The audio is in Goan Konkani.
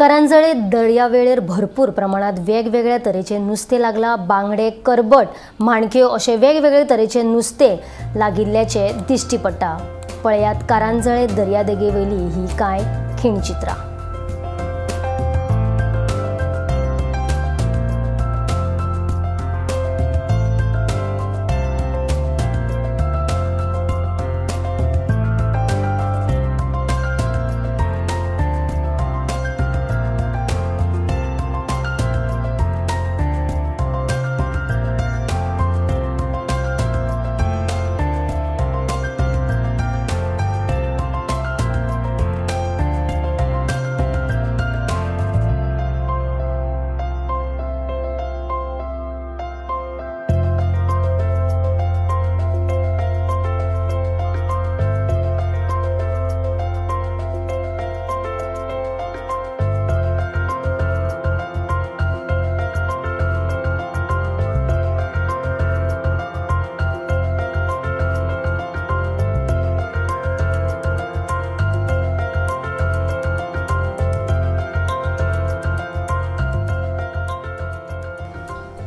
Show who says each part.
Speaker 1: करंजळे दर्यावेळेर भरपूर प्रमाणात वेगवेगळ्या तरेचे नुस्तें लागला. बांगडे, करबट, माणक्यो अशे वेगवेगळे तरेचे नुस्तें लागिल्ल्याचे दिश्टी पडटा. पळयात कारंजळे दर्यादेगेवयली ही कांय खिणचित्रां.